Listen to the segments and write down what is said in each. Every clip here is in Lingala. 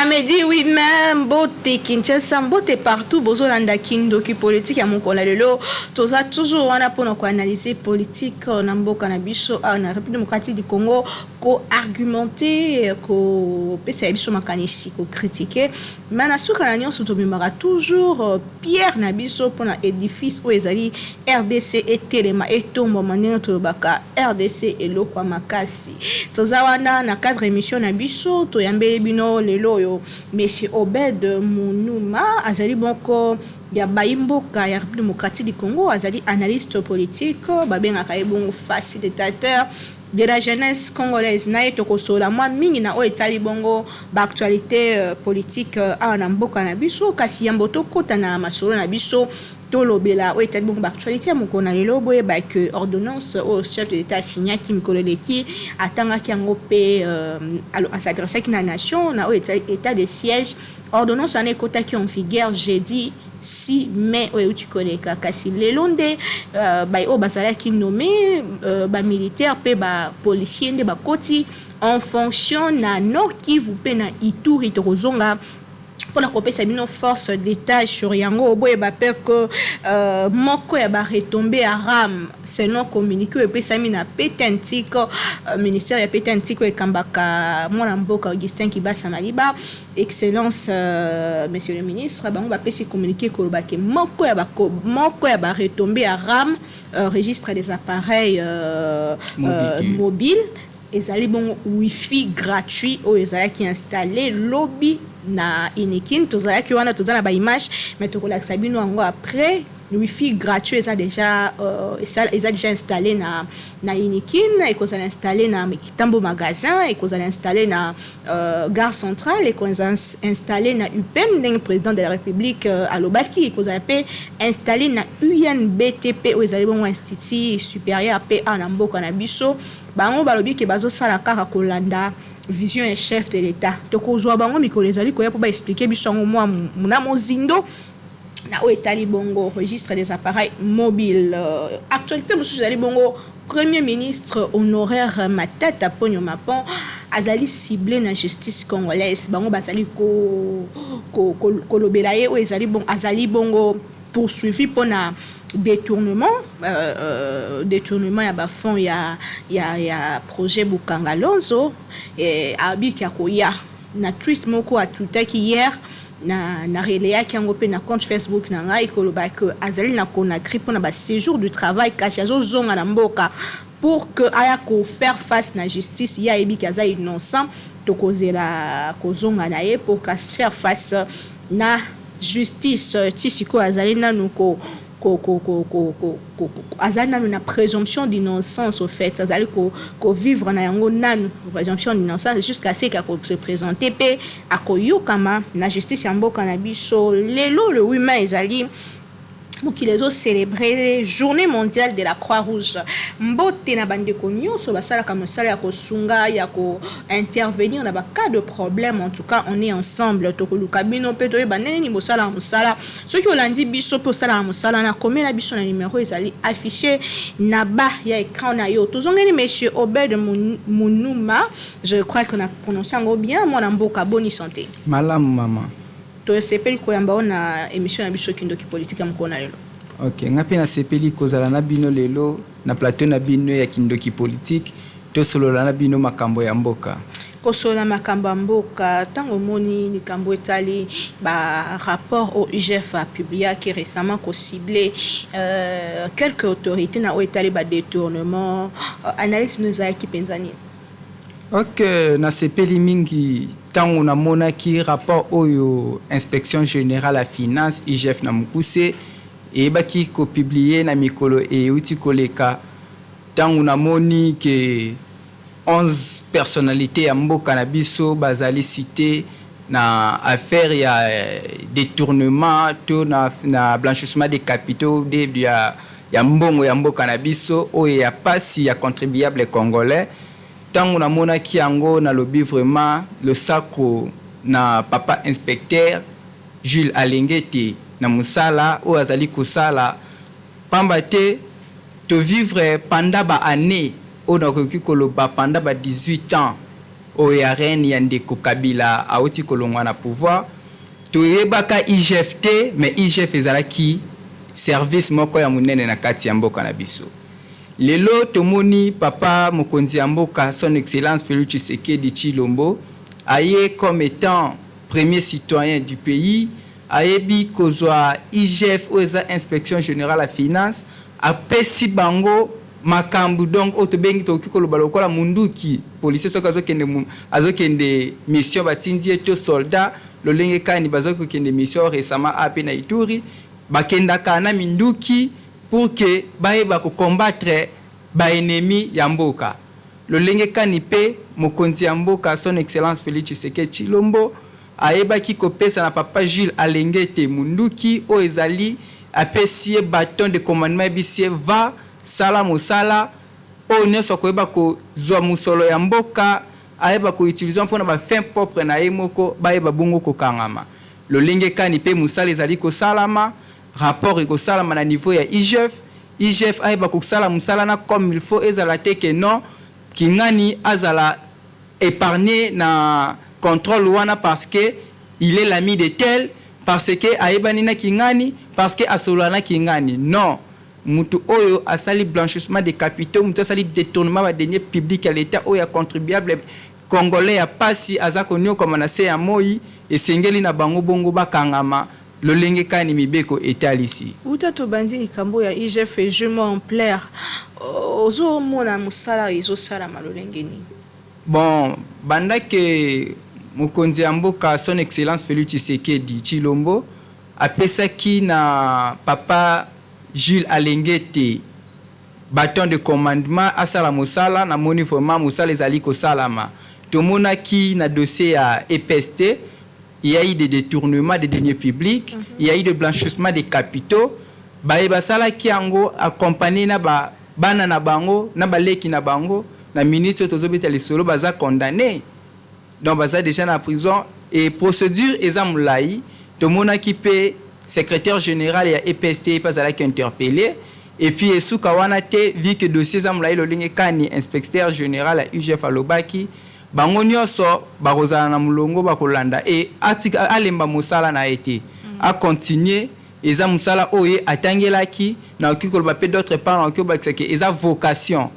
Samedi 8 mai, mbote Kinshasa, mbote partout bozolanda Kindoki Politique ya mokolo na lelo. Toza toujours wana mpona koanalyse politique na mboka na biso awa na République démocratique du Congo, koargumenter, kopesa ya biso makanisi, kocritiquer, mais na suka na nyonso tomemaka toujours pierre na biso mpona édifice oyo ezali RDC etelema, etombwama. Ndenge tolobaka, RDC eloko ya makasi. Toza wana na cadre émission na biso. Toyambeli bino lelo oyo monsieur Obed Munuma, azali moko ya bayimboka ya République démocratique du Congo, azali analyste politique, babengaka ye bongo facilitateur de la jeunesse congolaise. Na ye tokosola mwa mingi na oyo etali bongo baactualité politique awa na mboka na biso. Kasi yambo tokɔta na masolo na biso, tolobela oyo etali bongo baactualité ya mokolo na lelo. Boyeba ke ordonnance oyo chef de l'État asignaki mikolo eleki, atangaki yango mpe as'adressaki na nation na oyo etali état de siège, ordonnance wana ekɔtaki en vigueur jeudi 6 mai oyo euti koleka. Kasi lelo nde oyo bazalaki nommé, bamilitaire mpe bapolicier, nde bakoti en fonction na Nord Kivu mpe na Ituri. Tokozonga mpona kopesa bino force détail sur yango. Boyeba mpe ke moko ya baretombées ya RAM, selon communiqué oyo epesami na PTNTIC, ministère ya PTNTIC oyo ekambaka mwana mboka Augustin Kibasa Maliba, excellence monsieur le ministre, bango bapesi communiqué koloba ke moko ya baretombées ya RAM, registre des appareils mobile, ezali bongo wifi gratuit oyo ezalaki installé lobi na Unikin. Tozalaki wana, toza na baimage, mais tokolakisa bino yango après. Wifi gratuit eza déjà installé na Unikin, ekozala installé na Kitambo Magasin, ekozala installé na Gare Centrale, ekozala installé na UPN ndenge président de la République alobaki, ekozala mpe installé na UNBTP oyo ezali bongo institut supérieur mpe awa na mboka na biso. Bango balobi ke bazosala kaka kolanda vision ya chef de l'État. Tokozwa bango mikolo ezali koya mpo baexpliquer biso yango mwa na mozindo na oyo etali bongo registre des appareils mobiles. Actualité mosusu ezali bongo premier ministre honoraire Matata Ponyo Mapon azali ciblé na justice congolaise. Bango bazali kolobela ye oyo ezali bon, azali bongo poursuivi mpona détournement ya bafonds ya projet Bukanga Lonzo. Abiki akoya na tweet moko atutaki hier, na relayaki yango mpe na compte Facebook na ngai, koloba ke azali na Conakry mpona baséjour du travail, kasi azozonga na mboka pour que aya kofaire face na justice. Ye ayebiki aza innocent. Tokozela kozonga na ye pour faire face na justice. Ti sikoyo azali nanu ko ko ko ko ko ko ko azali nanu na présomption d'innocence. Au fait, azali ko vivre na yango nanu, présomption d'innocence, jusqu'à ce qu'ako se présenter mpe akoyokama na justice ya mboka na biso. Lelo le 8 mai ezali mokili ezocélébrer Journée mondiale de la Croix-Rouge. Mbote na bandeko nyonso basalaka mosala ya kosunga, ya kointervenir na bacas de problème. En tout cas, on est ensemble. Tokoluka bino mpe toyeba ndenge nini bosalaka mosala. Soki olandi biso mpe osalaka mosala, na komela biso na numero ezali affiché na bas ya écran na yo. Tozongeli monsieur Obed Munuma, je crois qu'on a prononcé yango bien. Mwana mboka, boni santé? Malamu, mama. Tosepeli koyamba o na émission na biso Kindoki Politique ya mokolo na lelo. Ok, nga mpe nasepeli kozala na bino lelo na plateau na bino ya Kindoki Politique, tosolola na bino makambo ya mboka. Kosolola makambo ya mboka, ntango omoni likambo etali barapport oyo IGF apubliaki récemment kocible quelques autorités na oyo etali badétournement, analyse no ezalaki mpenza nini? Ok, nasepeli mingi ntango namonaki rapport oyo Inspection générale ya finance, IGF na mokuse, eyebaki kopublier na mikolo euti koleka. Ntango namoni ke 11 personnalité ya mboka na biso bazali cité na affaire ya détournement to na blanchissement des capitaux ya mbongo ya mboka na biso oyo ya pasi ya contribuable congolais, ntango namonaki yango, nalobi vraiment losako na papa inspecteur Jules Alingete na mosala oyo azali kosala, pamba te tovivre pendant baannée oyo nakoki koloba pendant ba 18 ans. Oyo ya règne ya ndeko Kabila awuti kolongwa na pouvoir. Toyebaka IGF te, mais IGF ezalaki service moko ya monene na kati ya mboka na biso. Lelo tomoni papa mokonzi ya mboka, Son Excellence Félix Tshisekedi Tshilombo, aye comme étant premier citoyen du pays, ayebi kozwa IGF oyo eza Inspection générale ya finance, apesi bango makambo. Donc oyo tobengi, tokoki koloba lokola munduki, policier soki azokende mission, batindi ye, to soldat, lolenge kani baza kokende mission. Récemment a mpe na Ituri, bakendaka na minduki pour que bayeba kocombattre baennemi ya mboka. Lolenge kani mpe mokonzi ya mboka, Son Excellence Félix Tshisekedi Tshilombo, ayebaki kopesa na papa Jules Alingete munduki oyo ezali, apesi ye bâton de commandement, ayebisi ye: "Va, sala mosala oyo nyonso akoyeba kozwa mosolo ya mboka, ayeba koutiliser mpona bafin propre na ye moko, bayeba bongo kokangama." Lolenge kani mpe mosala ezali kosalama, rapport ekosalama na niveau ya IGF, IGF ayeba kosala mosala na comme il faut. Ezala te ke non, kingani azala épargné na contrôle wana parce que il est l'ami de tel, parce que ayebani na kingani, parce que asolola na kingani. Non, mutu oyo asali blanchissement de capitaux, mutu asali détournement badeniers publics ya l'État, oyo ya contribuable congolais ya pasi aza koniokama na se ya moi, esengeli na bango bongo bakangama lolenge kani mibeko etalisi. Uta tobandi likambo ya IGF, jugement ampleur ozomona mosala ezosalama lolenge nini? Bon, bandake mokonzi ya mboka, Son Excellence Félix Tshisekedi Tshilombo, apesaki na papa Jules Alingete bâton de commandement asala mosala, namoni vraiment mosala ezali kosalama. Tomonaki na dossier ya EPST, il y a eu des détournements de deniers publics, il y a eu de blanchissement des capitaux. Baye basalaki yango accompagné na ba bana na bango, na baleki na bango, na minute oyo tozobeta lisolo baza condamné, donc baza déjà na prison et procédure eza molai. Tomonaki mpe secrétaire général ya EPST mpe azalaki interpellé. Et puis esuka wana te, vu que dossier eza molai, lolenge kani inspecteur général ya IGF alobaki, bango nyonso bakozala na molongo, bakolanda e atika, alemba mosala na ye te, acontinue. Eza mosala oyo ye atangelaki. Nakoki koloba mpe d'autre part, nakoki kobakisa ke eza vocation,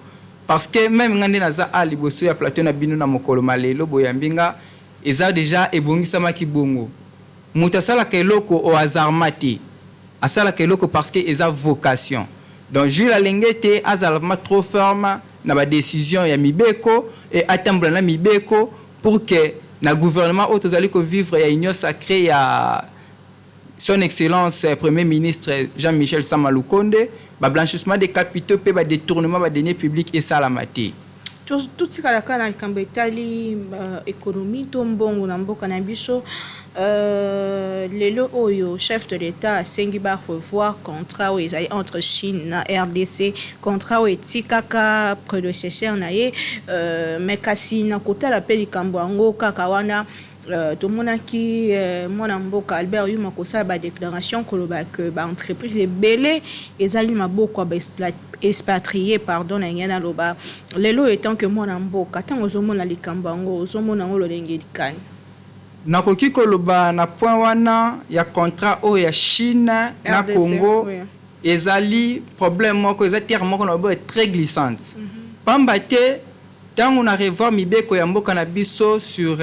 parce que même nga nde naza a liboso ya plateau na bino na mokolo malelo boyambi nga, eza déjà ebongisamaki bongo. Moto asalaka eloko au hasardement te, asalaka eloko parce que eza vocation. Donc Jules Alingete azala vraiment trop ferme na badécision ya mibeko e atambola na mibeko pour que na gouvernement oyo tozali kovivre ya Union sacrée ya Son Excellence Premier ministre Jean-Michel Sama Lukonde, bablanchissement des capitaux mpe badétournement badeniers publics esalama te. Totikala kaka na likambo etali économie to mbongo na mboka na biso. Lelo oyo chef de l'État asengi barevoir contrat oyo ezali entre Chine na RDC, contrat oyo etikaka prédécesseur na ye. Mais kasi na kotala mpe likambo yango kaka wana, tomonaki mwana mboka Albert Yuma kosala badéclaration koloba ke baentreprise ebele ezali maboko ya baexpatrié. Pardon, na ngai naloba lelo, étant que mwana mboka, ntango ozomona likambo yango, ozomona yango lolenge likani? Nakoki koloba na point wana ya contrat oyo ya Chine na RDC, Congo, ezali problème moko, eza terre moko na boye très glissante, pamba te ntango na revoir mibeko ya mboka na biso sur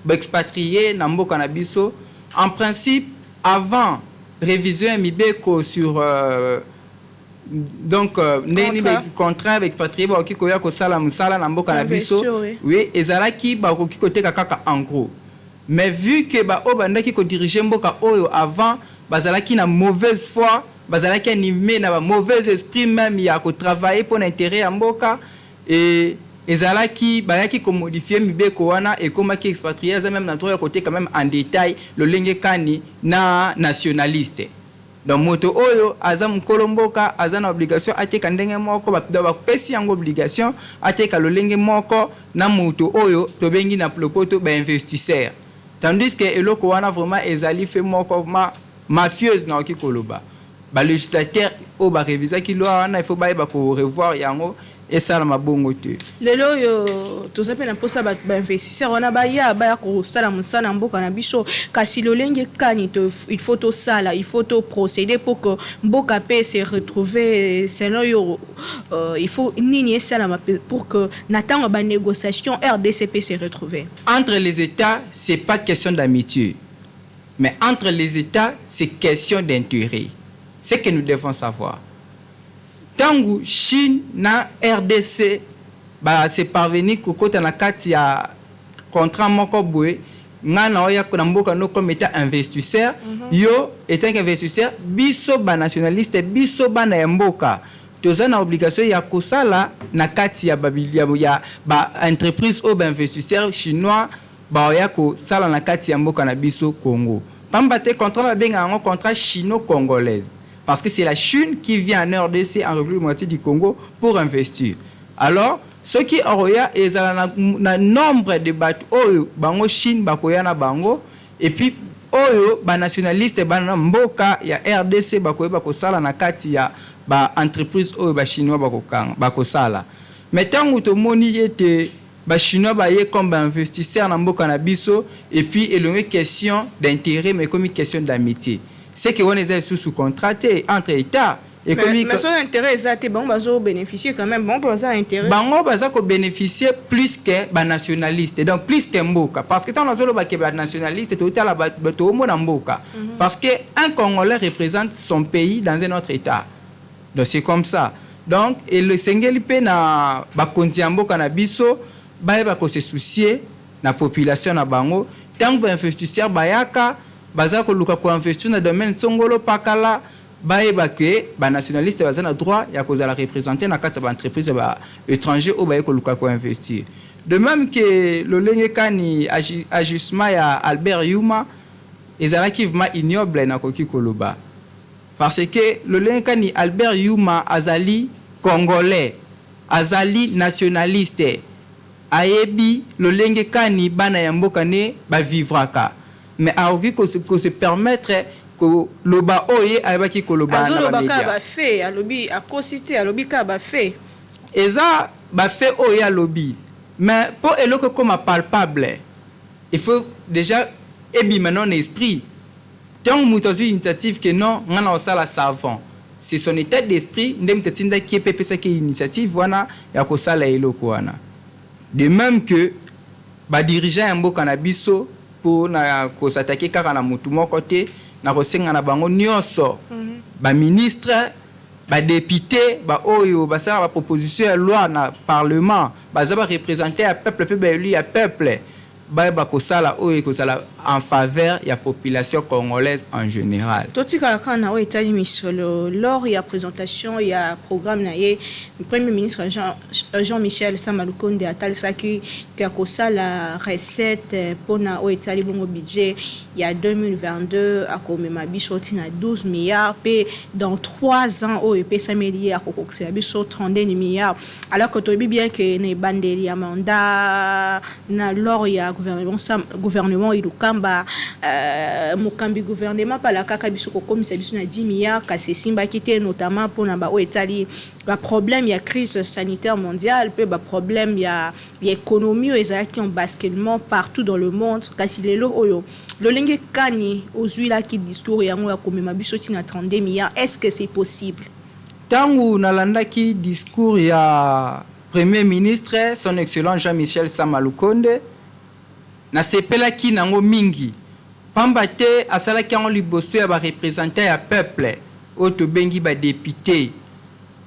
baexpatrié na mboka na biso, en principe avant révision ya mibeko sur donc ndenge nini Contrat. Contrat baexpatrié bakoki koya kosala mosala na mboka na biso, Investir, oui. Oui, ezalaki bakoki koteka kaka en gros. Mais vu que baoyo bandaki kodirige mboka oyo avant bazalaki na mauvaise foi, bazalaki animé na bamauvais esprit même ya kotravailler mpo na intérêt ya mboka, e ezalaki bayaki komodifie mibeko wana, ekomaki expatrié aza même na droit ya koteka même en détail lolenge kani na nationaliste. Donc moto oyo aza mokolo mboka aza na obligation ateka ndenge moko, donc bapesi yango obligation ateka lolenge moko na moto oyo tobengi na lopoto bainvestisseur. Tandis que eloko wana vraiment ezali fait moko mafieuse. Nakoki koloba balégislateur oyo barevisaki loi wana, il faut bayeba korevoir yango. Esalama bongo te. Lelo oyo toza mpe na mposa bainvestisseur wana baya kosala mosala na mboka na biso. Kasi lolenge kani il faut tosala, il faut toprocéder pour que mboka mpe se retrouver? Selon yo, il faut nini esalama pour que na ntango ya banégociation RDC mpe se retrouver? Entre les États, c'est pas question d'amitié, mais entre les États, c'est question d'intérêt. Ce que nous devons savoir, ntango Chine na RDC base parvenir kokota na kati ya contrat moko boye, ngai na oya na mboka no comme état investisseur, yo étant investisseur, biso banationaliste, biso bana ya mboka, toza na obligation ya kosala na kati ya baentreprise oyo bainvestisseur chinois baoya kosala na kati ya mboka na biso Congo. Pamba te contrat babengaka yango contrat chino-congolaise, parce que c'est la Chine qui vient en RDC, en République démocratique du Congo, pour investir. Alors soki okoya, ezala na nombre de bato oyo bango Chine bakoya na bango, et puis oyo banationaliste, bana mboka ya RDC bakoyeba kosala na kati ya baentreprise oyo bachinois bakokanga bakosala. Mais ntango tomoni ete bachinois baye comme bainvestisseur na mboka na biso, et puis elongi question d'intérêt, mais ekomi question d'amitié, c'est que wana eza lisusu contrat te entre État. Ekomi mais so intérêt eza te, bango bazobénéficier quand même, bango baza intérêt. Bango baza kobénéficier plus que banationaliste, donc plus que mboka, parce que ntango nazoloba ke banationaliste, totala toomona mboka, parce que un Congolais représente son pays dans un autre État. Donc c'est comme ça. Donc esengeli mpe na bakonzi ya mboka na biso bayeba kose soucier na population na bango. Ntango bainvestisseur bayaka, baza koluka koinvestir na domaine songolo pakala, bayeba ke banationaliste baza na droit ya kozala représente na kati ya baentreprise ya baétranger oyo baye koluka koinvestir. De même ke lolenge kani agissement ya Albert Yuma ezalaki vraiment ignoble, nakoki koloba, parce que lolenge kani Albert Yuma azali Congolais, azali nationaliste, ayebi lolenge kani bana ya mboka ne bavivraka, mais akoki kose permettre koloba oyo ye ayebaki koloba na Azoloba kaka bamédia. Bafe alobi, akosi te, alobi kaka bafe. Eza bafe oyo ye alobi, mais mpo eloko ekóma palpable, il faut déjà ebima non esprit. Ntango moto azwi initiative ke non, nga na kosala savon, c'est son état d'esprit nde moto atindaki ye mpe epesaki ye initiative wana ya kosala eloko wana. De même que badirigeant ya mboka na biso, mpo na kosatake kaka na motu moko te, na kosenga na bango nyonso, baministre, badéputé, baoyo basalaka baproposition ya loi na parlement, baza bareprésente ya peuple mpe baélu ya peuple, bayeba kosala oyo ekozala en faveur ya population congolaise en général. Totikala kaka na oyo etali misolo. Lors ya présentation ya programme na ye, Premier ministre Jean-Michel Sama Lukonde atalisaki te akosala recette mpona oyo etali bongo budget ya 2022, akomema biso ntina 12 milliards, mpe dans 3 ans oyo epesameli ye, akokokisela biso 32 milliards. Alors que toyebi bien ke na ebandeli ya mandat na lors ya gouvernement Ilunkamba, mokambi gouvernement mpe alakaka biso kokomisa biso na 10 milliards, kasi esimbaki te, notamment mpona baoyo etali baproblème ya crise sanitaire mondiale mpe baproblème ya économie oyo ezalaki en basculement partout dans le monde. Kasi lelo oyo, lolenge kani ozwilaki discours yango ya komema biso ntina 32 milliards? Est ce que c'est possible? Ntango nalandaki discours ya Premier ministre, Son Excellence Jean-Michel Sama Lukonde, nasepelaki nango mingi, pamba te asalaki yango liboso ya barepresentant ya peuple oyo tobengi badéputé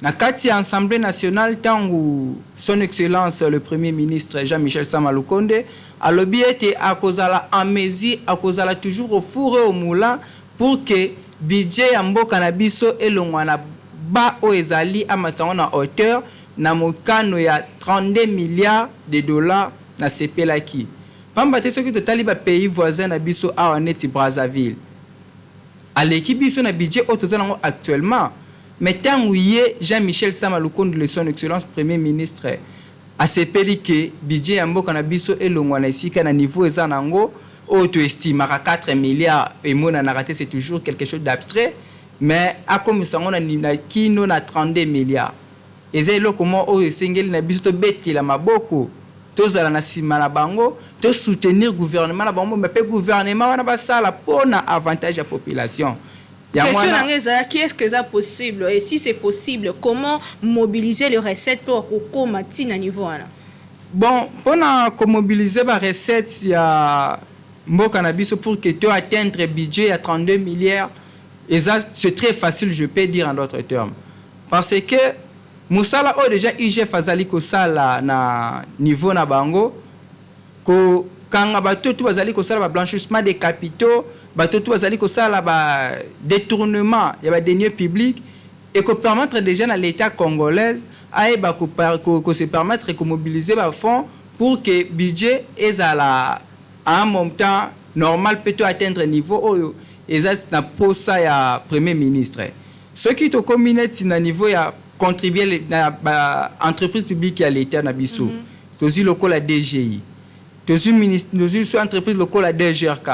na kati ya Assemblée nationale. Ntango Son Excellence le Premier ministre Jean-Michel Sama Lukonde alobi ete akozala en mesure, akozala toujours au four et au moulin pour que budget ya mboka na biso elongwa na ba oyo ezali, amata yango na hauteur na mokano ya 32 milliards de dollars, nasepelaki, pamba te soki totali bapays voisin na biso awa neti Brazzaville, aleki biso na budget oyo toza nango actuellement. Mais ntango ye Jean-Michel Sama Lukonde, le Son Excellence Premier ministre, asepeli ke budget ya mboka na biso elongwa na esika na niveau eza nango oyo toestimaka 4 milliards, emonanaka te, c'est toujours quelque chose d'abstrait, mais akomisa yango na kino na 32 milliards. Eza eloko moko oyo esengeli na biso tobetela maboko, tozala na sima na bango, to soutenir gouvernement na bango mobimba pe gouvernement wana basala po na avantage ya population. Yango Question na wana. nga ezalaki est ce que eza possible et si c'est possible comment mobiliser les recettes po kokoma ti na niveau wana? Bon, pona ko mobiliser ba recettes ya mboka na biso pour que to atteindre budget ya 32 milliards, eza c'est très facile, je peux dire en d'autres termes. Parce que mosala oyo dejà IGF azali kosala na niveau na bango, kokanga bato tout bazali kosala ba blanchissement des capitaux, bato tout bazali kosala ba detournement ya ba deniers publics, eko permettre dejà na l'Etat congolaise ayeba ko se permettre ko mobiliser ba fonds pour que budget ezala à un montant normal pe to atteindre niveau oyo eza na posa ya Premier ministre. Soki tokomi neti na niveau ya contribuer na ba entreprise publique ya l'Etat na biso, tozui lokola DGI, tozui tozui lisusu entreprise lokola DGRK,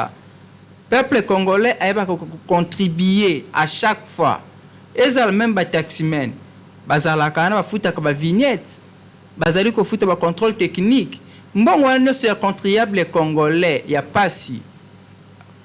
peuple congolais ayebaka ko contribuer à chaque fois, ezala meme ba taximen bazalaka wana bafutaka ba vignettes, bazali kofuta ba controle technique, mbongo wana nionso ya contriuable congolais ya pasi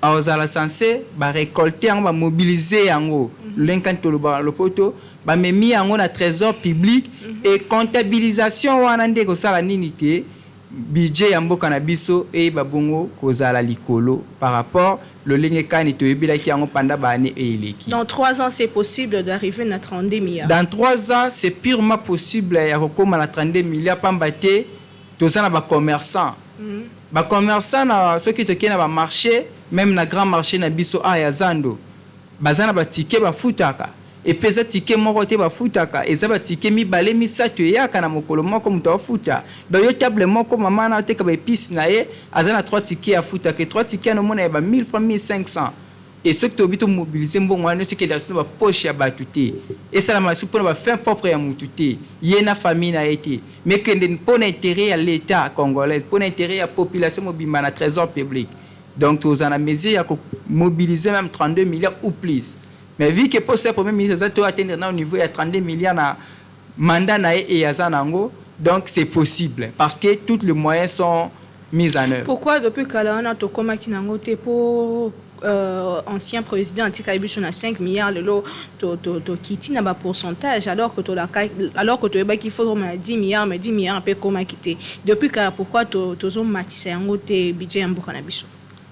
Akozala cense ba recolter yango, ba mobiliser yango lolenge kani tolobaka na lopoto, bamemi yango na tresor public et comptabilisation wana nde ekosala nini que budget ya mboka na biso eyeba bongo kozala likolo par rapport lolenge kani toyebelaki yango pendant ba annees oyo eleki. Dans 3 ans c'est possible d'arriver na 32 milliards? Dans 3 ans c'est purement possible ya kokoma na 32 milliards pamba te toza na ba commerçants. Ba commerçants na soki toke na ba marches meme na grand marche na biso awa ya zando baza na ba tickets bafutaka et puis eza ticket moko te bafutaka eza ba tickets mibale misato eyaka na mokolo moko mutu afuta donc yo table moko mama wana ateka ba epices na ye aza na trois tickets afutaka et trois tickets wana omona ya ba 1000 francs 1500. Et soki tolobi to mobiliser mbongo wana nionso ekendaka lisusu na ba poches ya batu te, esalamaka lisusu pona ba fins propres ya mutu te, ye na famille na ye te, mais ekende pona interet ya l'etat congolaise, pona interet ya population mobimba na tresor public. Donc tokozala na mesure ya ko mobiliser meme 32 milliards ou plus. Mais vu que poste ya premier ministre eza to atteindre nanu niveau ya 32 milliards na mandat na ye et aza na yango, donc c'est possible parce que toutes les moyens sont mis en œuvre. Pourquoi depuis kala wana tokomaki na yango te po ancien president atikali biso na 5 milliards lelo tokiti na ba pourcentage alors que tolaka alors que toyebaki faut tokoma na 10 milliards mais 10 milliards pe ekomaki te depuis kala pourquoi tozomatisa yango te budget ya mboka na biso?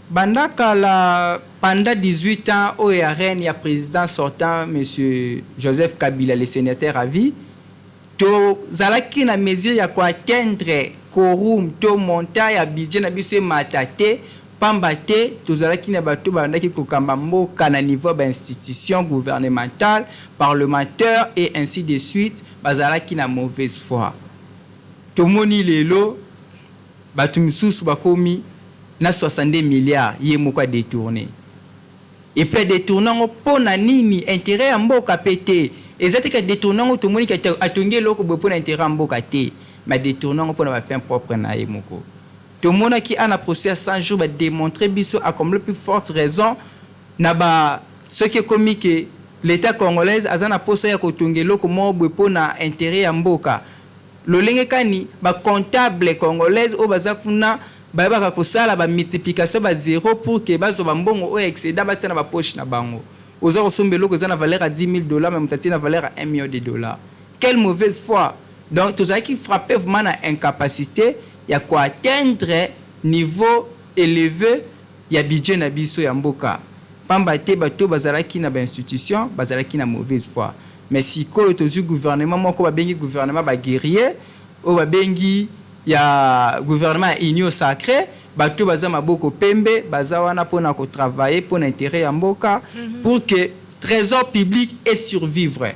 Banda kala pendant 18 ans oyo ya règne ya president sortant monsieur Joseph Kabila le senateur à vie, Tozalaki na mesure ya ko atteindre quorum to montant ya budget na biso emata te pamba te tozalaki na bato oyo babandaki kokamba mboka na niveau ya ba institutions gouvernementales, parlementaires et ainsi de suite bazalaki na mauvaise foi. Tomoni lelo bato misusu bakomi na 62 milliards ye moko a detourner. Et puis a detourner yango pona nini? Interet ya mboka pe te. Eza te que a detourner yango tomoni que atongi eloko boye pona interet ya mboka te. Mais a detourner yango pona ba fins propres na ye moko. Tomonaki awa na procès ya 100 jours ba demontrer biso à combien plus forte raison na ba soki ekomi que l'etat congolaise aza na posa ya kotonga eloko moko boye pona interet ya mboka. Lolenge kani ba comptables congolaise oyo baza kuna bayebaka kosala ba multiplication ba zero pour que bazwa ba mbongo oyo ya excedent batia na ba poches na bango. Oza kosomba eloko eza na valeur ya 10.000 dollars mais moto atie na valeur ya un million de dollars. Quelle mauvaise foi! Donc tozalaki frapper vraiment na incapacite ya ko atteindre niveau eleve ya budget na biso ya mboka pamba te bato oyo bazalaki na ba institutions bazalaki na mauvaise foi. Mais sikoyo tozui gouvernement moko babengi gouvernement ba guerriers oyo babengi ya gouvernement ya union sacree, bato oyo baza maboko pembe baza wana pona ko travailler pona interet ya mboka pour que tresor public e survivre.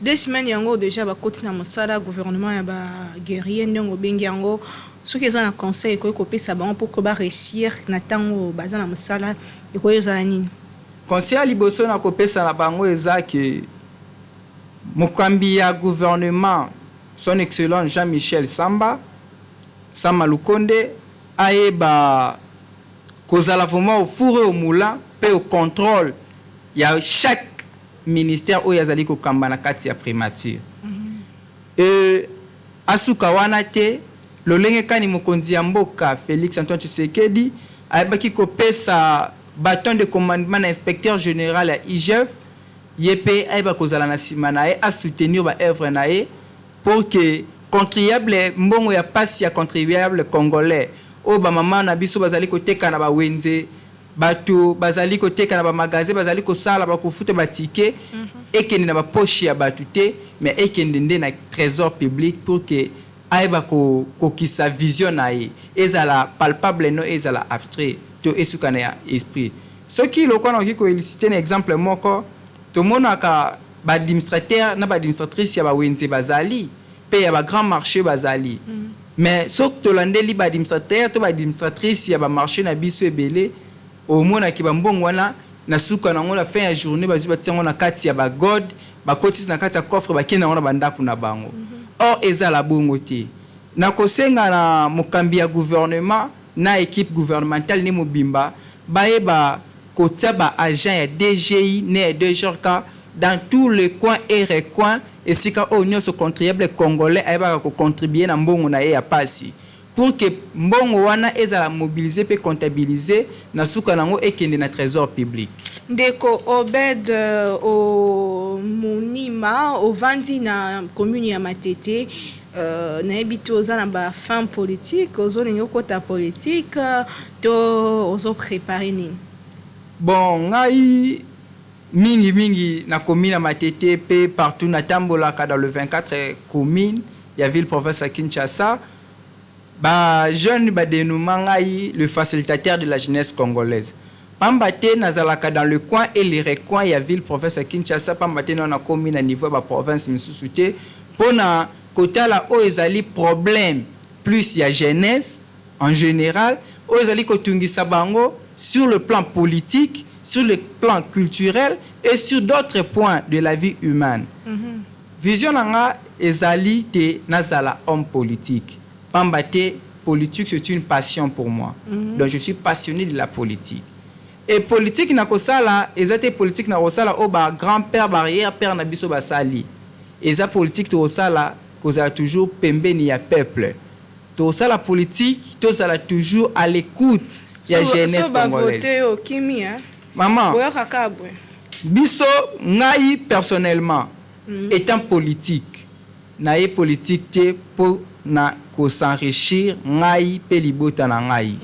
Deux semaines yango dejà bakoti na mosala gouvernement ya ba guerriers ndenge obengi yango soki eza na conseil ekoki kopesa bango pour que ba reussir na tango oyo baza na mosala ekoki kozala nini? Conseil ya liboso na kopesa na bango eza que mokambi ya gouvernement son excellence Jean Michel Samba, Sama Lukonde, ayeba kozala vraiment au four et au moulin pe au controle ya chaque ministère oyo azali kokamba na kati ya primature. E asuka wana te, lolenge kani mokonzi ya mboka Félix Antoine Tshisekedi ayebaki kopesa bâton de commandement na inspecteur général ya IGF, ye mpe ayeba kozala na nsima na ye, asoutenir baœuvre na ye pour que contribuable, mbongo ya pasi ya contribuable congolais oyo bamama na biso bazali koteka na bawenze, bato bazali koteka na bamagasin, bazali kosala, bakofuta batike, ekende na bapoche ya bato te, mais ekende nde na trésor public pour que ayeba kokokisa vision na ye, ezala palpable, no ezala abstrait to esuka na ya esprit. Soki lokola nakoki koéliciter na exemple moko, tomonaka baadministrateur na baadministratrice ya bawenze bazali mpe ya bagrand marché bazali, mais soki tolandeli baadministrateur to baadministratrice ya bamarché na biso ebele, omonaki bambongo wana na suka nango, na fin ya journée, bazwi, batia yango na kati ya bagode, bakotisi na kati ya coffre, bakende yango na bandako na bango. Or ezala bongo te. Nakosenga na mokambi ya gouvernement na équipe gouvernementale ne mobimba bayeba kotia baagent ya DGI ne ya DGRK dans tous les coins et recoins, esika oyo nyonso contribuable congolais ayebaka kocontribue na mbongo na ye ya pasi, pour que mbongo wana ezala mobilisé mpe comptabilisé, na suka nango ekende na trésor public. Ndeko Obed Omonima, ovandi na commune ya Matete, nayebi te, oza na bafin politique, ozolingi okota politique to ozoprépare nini? Bon, ngai mingimingi nakomi na Matete mpe partout natambolaka dans le 24 commune ya ville province ya Kinshasa. Bajeune badenoma ngai le facilitateur de la jeunesse congolaise, pamba te nazalaka dans le coin et les recoins ya ville province ya Kinshasa, pamba te nano nakomi na niveau ya baprovince misusu te, mpona kotala oyo ezali problème plus ya jeunesse en général, oyo ezali kotungisa bango sur le plan politique, sur le plan culturel et sur d'autres points de la vie humaine. Vision na nga ezali te nazala homme politique, pamba te politique, c'est une passion pour moi. Donc je suis passionné de la politique, et politique na kosala eza te politique na kosala oyo bagrand père, baarrière père na biso basali. Eza politique tokosala kozala toujours pembeni ya peuple. Tokosala politique, tozala toujours à l'écoute ya jeunesse congolaise. Bavote okimi? Maman. Boyokaka boye. Biso, ngai personnellement, étant politique, naye politique te mpo na kos'enrichir ngai mpe libota na ngai.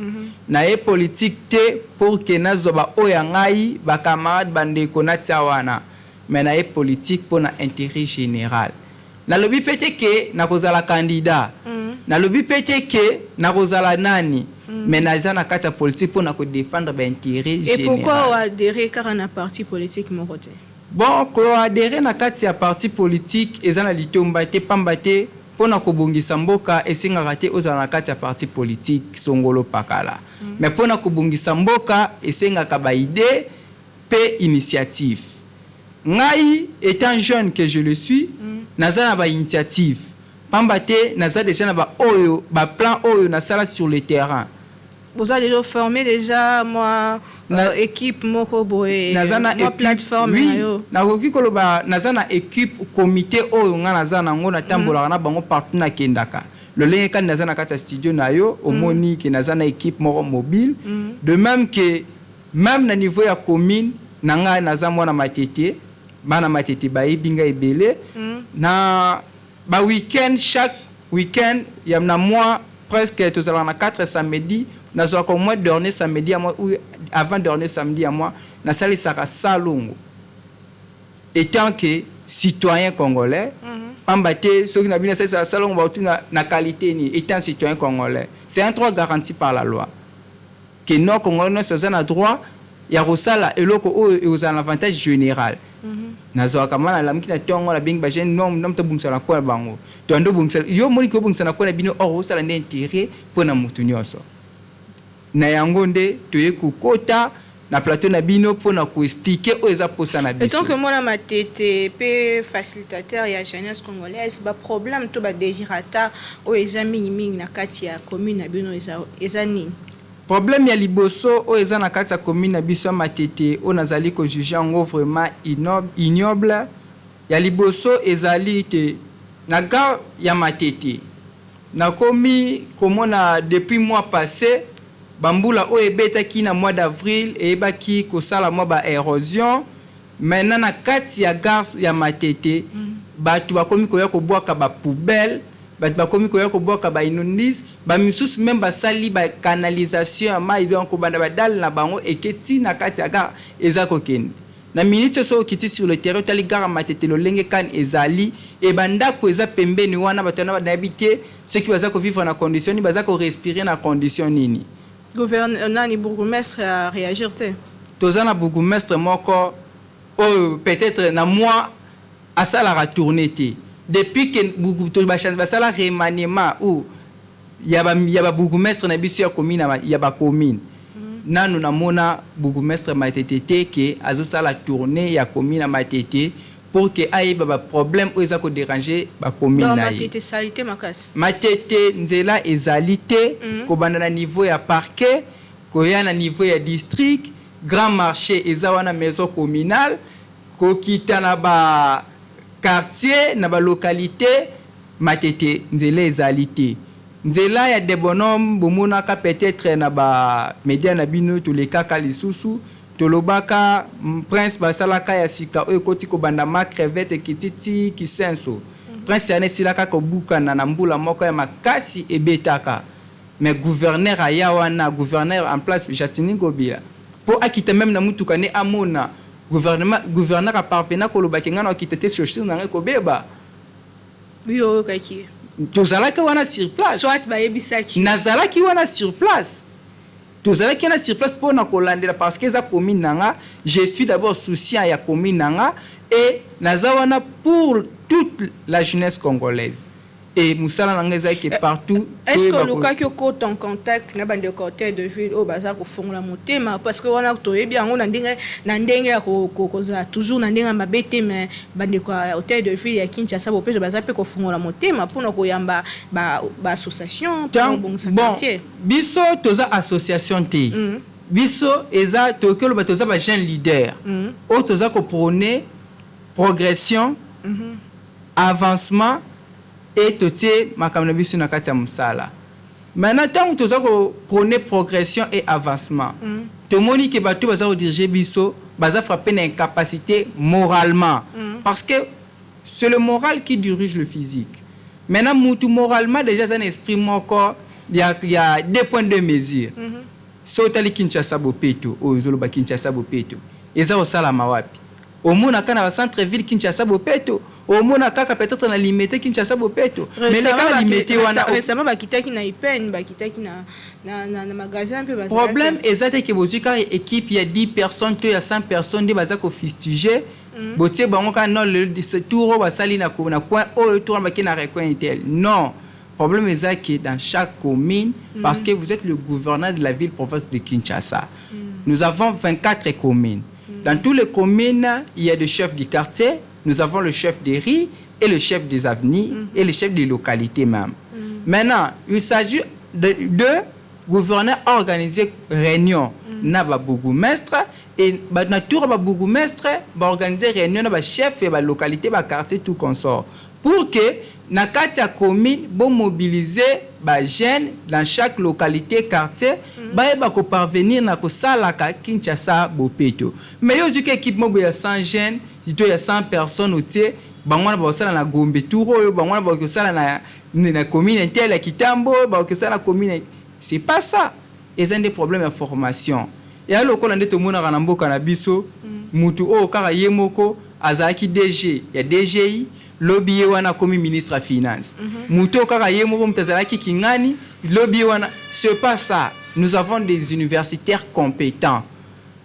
Naye politique te pour ke nazwa baoyo ya ngai bacamarade, bandeko natia wana, mais naye politique mpo na intérêt général. Nalobi mpe te ke nakozala candidat, nalobi mpe te ke nakozala nani, mais naza na kati ya politique mpo na kodéfendre baintérêt Et pourquoi général. Oadhérer kaka na parti politique moko te? Bon, koadhérer na kati ya parti politique eza na litomba te, pamba te mpo na kobongisa mboka esengaka te ozala na kati ya parti politique songolo pakala, mais mpo na kobongisa mboka esengaka baidée mpe initiative. Ngai, étant jeune que je le suis, naza na bainitiative, pamba te naza déjà na baoyo baplan oyo nasala sur le terrain. Boza déjà formé déjà mwa équipe moko boye? Naza na mwa plateforme oui, na yo? Nakoki koloba naza na équipe, comité oyo nga naza nango, natambolaka na bango partout nakendaka. Lolenge kani naza na kati ya studio na yo, omoni ke naza na équipe moko mobile. De même que même na niveau ya commune na ngai, naza mwana Matete, bana Matete bayebi ngai ebele. Na baweekend, chaque weekend ya na mois presque tozalaka na 4 samedi, nazwaka au moins dernier samedi ya mois ou avant dernier samedi ya mois, nasalisaka salongo étant que citoyen congolais, pamba te soki na bino nasalisaka salongo bautu na qualité nini? Étant citoyen congolais, c'est un droit garanti par la loi ke no congolais nyonso aza na droit ya kosala eloko oyo ekozala na avantage général. Nazwaka ma nalamuki na ntongo, nabengi bajeune nom tobongisa na kona bango, toando obongisa yo, moniki obongisa na kona bino, or osala nde intérêt mpo na motu nyonso. Na yango nde toye kokota na plateau na bino mpona koexpliquer oyo eza posa na biso. Étant que mwana Matete mpe facilitateur ya jeunesse congolaise, baproblème to badésirata oyo eza mingimingi na kati ya commune na bino eza nini? Problème ya liboso oyo eza na kati ya commune na biso ya Matete, oyo nazali kojuger yango vraiment ignoble, ya liboso ezali te Na gare ya Matete, nakomi komona depuis mois passe, bambula oyo ebetaki na mois d'avril eyebaki kosala mwa ba érosion. Maintenant, na kati ya gare ya Matete, bato bakomi koya kobwaka bapoubelle, bato bakomi koya kobwaka baimmondices, bamisusu même basali bacanalisation ya mai. Donc kobanda badale na bango eketi na kati ya gare, eza kokende. Na minute oyo, soki okiti sur le terrain, otali gare ya Matete lolenge kani ezali e, bandako eza pembeni wana, bato wana nayebi te soki baza kovivre na condition nini, baza korespirer na condition nini. Gouverneur nani, bourgmestre a réagir te? Toza na bourgmestre moko oyo peut-être na mois asalaka tournée te. Depuis que basala remaniement ou ya babourgmestre na biso ya commune, ya bacommune, nanu namona bourgmestre Matete te ke azosala tournée ya commune ya Matete pour ke ayeba baproblème oyo eza kodéranger bacommune na ye. Matete, nzela ezali te. Kobanda na niveau ya parquet, koya na niveau ya district, grand marché eza wana, maison communale, kokita na ba quartier, na balocalité, Matete nzela ezali te. Nzela ya Debonhomme, bomonaka peut-être na bamédia na bino, tolekaka lisusu, tolobaka prince basalaka ya sika oyo ekoti kobanda ma Crevette, ekiti ti Kisenso. Prince yana esilaka kobukana na mbula moko ya makasi ebetaka. Mais gouverneur aya wana, gouverneur en place Gentiny Ngobila, mpo akita même na mutuka nde amona gouvernement, gouverneur aparvena kolobaki: "Ngai na okita te, chaussure na ngai kobeba." Yo oyokaki? Tozalaki wana sur place. Soit bayebisaki. Nazalaki wana sur place, tozalaki wana sur place mpona kolandela, parce que eza commune na nga. Je suis d'abord souciant ya commune na nga et naza wana pour toute la jeunesse congolaise et mosala na ngai ezalaki partout. Est ce que olukaki okota en contact na bandeko hôtel de ville oyo baza kofongola motema? Parce que wana toyebi yango na ndenge ya kozala toujours na ndenge ya mabe te, mais bandeko ya hôtel de ville ya Kinshasa bopeto baza mpe kofongola motema mpona koyamba baassociation mpona kobongisa quartier. Biso toza association te. Biso eza, tokoki oloba, toza bajeune leader oyo toza koprôner progression, avancement e totie makambo na biso na kati ya mosala. Maintenant, ntango toza koprôner progression et avancement, tomoni ke bato baza kodiriger biso baza frappé na incapacité moralement, parce que c'est le moral qui dirige le physique. Maintenant, mutu moralement déjà aza na esprit moko ya deux poids deux mesures. So otali Kinshasa bopeto oyo ozoloba, Kinshasa bopeto eza kosalama wapi? Omonaka na bacentre ville Kinshasa bopeto? Omona kaka peut-être na Limete Kinshasa bopeto, mais leka na Limete wana. Récemment bakitaki na Ipene, bakitaki na magasin mpe. Problème eza te ke bozwi kaka équipe ya 10 personnes to ya 100 personnes nde baza kofustiger. Botie bango kaka non, le tour oyo basali na coin oyo, tour wana bake na recoin tel. Non, problème eza ke dans chaque commune, parce que vous êtes le gouverneur de la ville province de Kinshasa, nous avons 24 communes. Dans toutes les communes, il y a des chefs du quartier. Nous avons le chef des rues et le chef des avenues et le chef des localités même. Maintenant, il s'agit de gouverneur organiser réunion na ba bourgmestre et ba na tour ba bourgmestre ba organiser réunion na ba chef ya ba localité, ba quartier, tout consort, pour que na kati ya commune bo mobiliser ba jeunes dans chaque localité, quartier, bayeba koparvenir na kosalaka Kinshasa bopeto. Mais yo ozwiki équipe moko ya 100 jeunes to ya 100 personnes, otie bango wana bakosala na Gombe tour oyo, bango wana bakosala na commune tel ya Kitambo, bakosala na commune. C'est pas ça. Eza nde problème ya formation. Eya lokola nde tomonaka na mboka na biso, mutu oyo kaka ye moko azalaki DG ya DGI, lobi ye wana akomi ministre ya finance. Mutu oyo kaka ye moko moto azalaki kingani, lobi ye wana. C'est pas ça. Nous avons des universitaires compétents,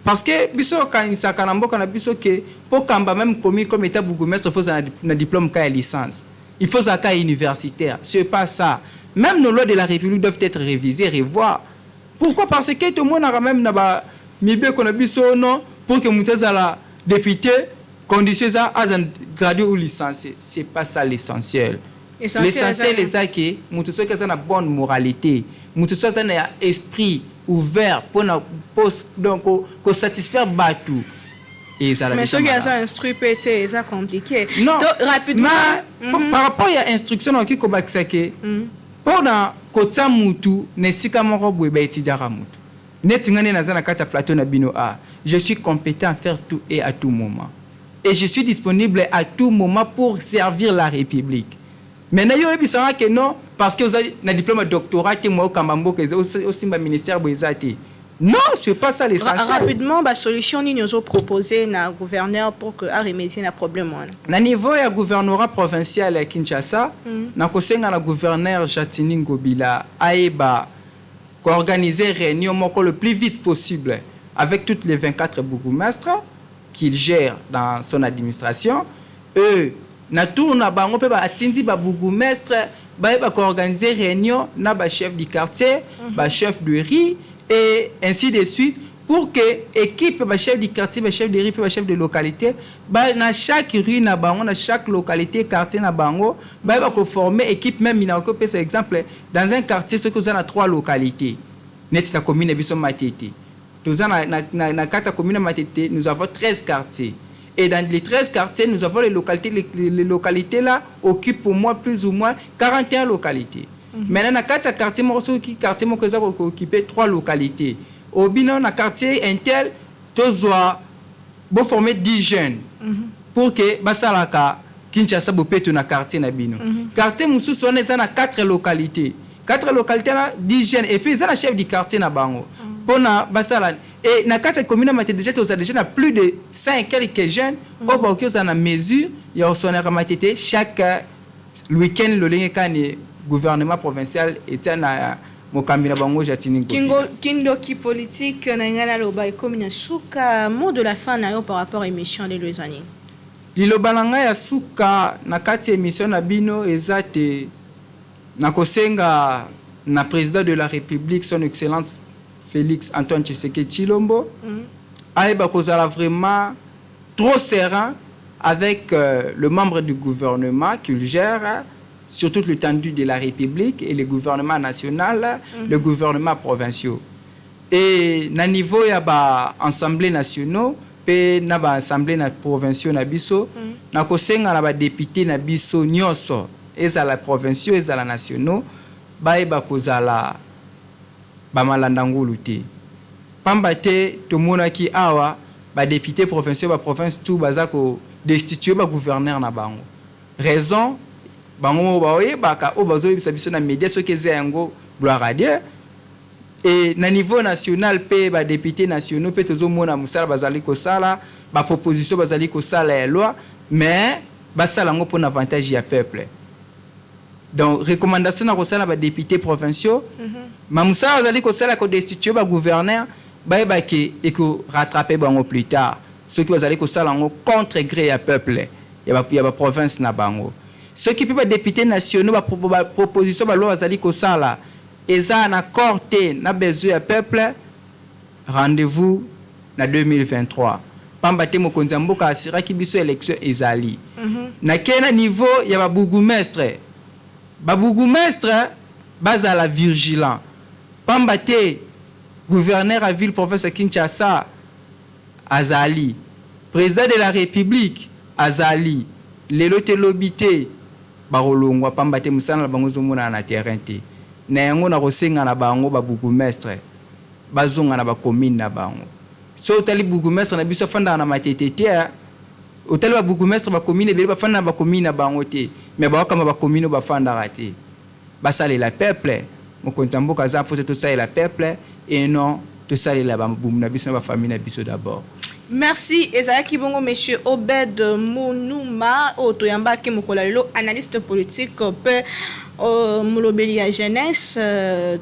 parce que biso okanisaka na mboka na biso ke mpo kamba même commune comme état bourgmestre, faut ozala na diplôme ka ya licence, il faut ozala ka universitaire. C'est pas ça. Même nos lois de la République doivent être révisées, revoir. Pourquoi? Parce que tomonaka même na bamibeko na biso, non, pour que moto azala député, condition eza aza gradué ou licencié. C'est pas ça l'essentiel. L'essentiel eza ke moto soki aza na bonne moralité, moto soki aza na esprit ouvert mpona donc kosatisfaire bato. Ezala Mais déjà soki malamu. aza instruit mpe te, eza compliqué. Non. Donc, rapidement. Ma, par rapport ya instruction, nakoki kobakisa ke mpona kotia mutu na esika moko boye, baétudiaka mutu. Neti ngai nde naza na kati ya plateau na bino, a je suis compétent à faire tout et à tout moment et je suis disponible à tout moment pour servir la République. Maintenant, yo oyebisanga ke non, parce que ozali na diplôme ya doctorat te, mwa okamba mboka, osimba ministère boye eza te. Non, c'est pas ça l'essentiel. Rapidement, basolution nini ozopropose na gouverneur pour que aremédie na problème wana? Na niveau ya gouvernorat provincial ya Kinshasa, nakosenga na gouverneur Gentiny Ngobila ayeba koorganiser réunion moko le plus vite possible avec toutes les 24 bourgmestres qu'il gère dans son administration. Eux, na tour na bango mpe batindi babourgmestre bayeba koorganiser réunion na bachef du quartier, bachef de rue et ainsi de suite, pour que équipe bachef du quartier, bachef de rue mpe bachef de localité ba, na chaque rue na bango, na chaque localité, quartier na bango, bayeba koformer équipe. Même nakoki kopesa exemple: dans un quartier, soki oza na trois localités, neti na commune na biso Matete, toza na kati ya commune ya Matete, nous avons 13 quartiers et dans les 13 quartiers, nous avons les localités. Les localités là occupent pour moi plus ou moins 41 localités. Maintenant, na kati ya quartier moko, soki quartier moko eza kooccuper trois localités, obino na quartier intel, tozwa boformer 10 jeunes pour que basalaka Kinshasa bopeto na quartier na bino. Quartier mosusu wana eza na 4 localités, 4 localités na 10 jeunes et puis eza na chef du quartier na bango mpona basala. Et na kati ya commune ya Matete, déjà toza déjà na plus de 100 et quelques jeunes oyo bakoki ozala na mesure ya kosonaka Matete chaque week-end, lolenge kani gouvernement provincial etia na mokambi na bango Gentiny. Kindoki politique na ngai naloba ekomi na suka. Mot de la fin na yo par rapport à émission lelo eza nini? Liloba na ngai ya suka na kati ya émission na bino eza te nakosenga na président de la République, son excellence Félix Antoine Tshisekedi Tshilombo, ayeba kozala vraiment trop serein avec le membre du gouvernement qu'il gère sur toute l'étendue de la République et le gouvernement national, le gouvernement provinciaux. Et na niveau ya ba assemblées nationaux pe na ba assemblées na provinciaux na biso, nakosenga na ba député na biso nyonso, ezala provinciaux, ezala nationaux, bayeba kozala bamalanda ngulu te, pamba te tomonaki awa badéputé provinciaux, baprovince tout baza kodestituer bagouverneur na bango. Raison, bango moko baoyebaka oyo bazoyebisa biso na média. Soki eza yango, gloire à Dieu. Et na niveau national mpe, badéputé nationaux mpe tozomona mosala bazali kosala, baproposition bazali kosala ya loi, mais basala yango mpona avantage ya peuple. Donc recommandation na kosala badéputé provinciaux, ma mosala bazali kosala kodestituer bagouverneur, bayeba ke ekorattraper bango plus tard soki bazali kosala yango contre gré ya peuple ya baprovince na bango. Soki mpe badéputé nationaux, baproposition baloi bazali kosala eza na accord te na besoin ya peuple, rendez-vous na 2023, pamba te mokonzi ya mboka asiraki biso élection ezali. Nakei na niveau ya babourgmestre. Babourgmestre bazala vigilant, pamba te gouverneur ya ville province ya Kinshasa azali, président de la République azali. Lelo te, lobi te, bakolongwa, pamba te mosala na bango ezomonana na terrain te. Na yango nakosenga na bango babourgmestre bazonga na bacommune na bango. So otali bourgmestre na biso afandaka na Matete te, otali babourgmestre bacommune ebele bafanda na bacommune na bango te, mais baokamba bacommune oyo bafandaka te. Basalela peuple. Mokonzi ya mboka aza mposa tosalela peuple et non tosalela babumu na biso na bafamille na biso d'abord. Merci. Ezalaki bongo monsieur Obed Monuma oyo toyambaki mokolo ya lelo, analyste politique mpe molobeli ya jeunesse.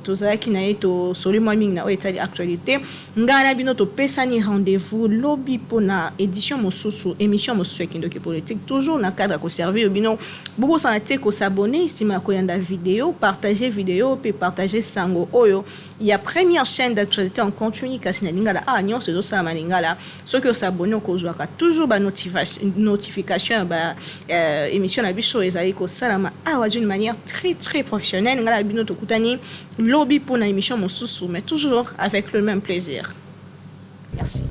Tozalaki na ye, tosoli mwa mingi na oyo etali actualité. Ngai na bino topesani rendez-vous lobi mpona édition mosusu, émission mosusu ya Kindoki politique, toujours na cadre ya koservir bino. Bobosana te kos'abonner nsima ya koyanda video, partager video mpe partager sango oyo ya première chaîne d'actualité en continu kasi na lingala. Awa nyonso ezosalama lingala. Soki os'abonner, okozwaka toujours banotification ya ba émission na biso ezali kosalama awa d'une manière très très professionnelle. Ngai na bino tokutani lobi mpona émission mosusu, mais toujours avec le même plaisir. Merci.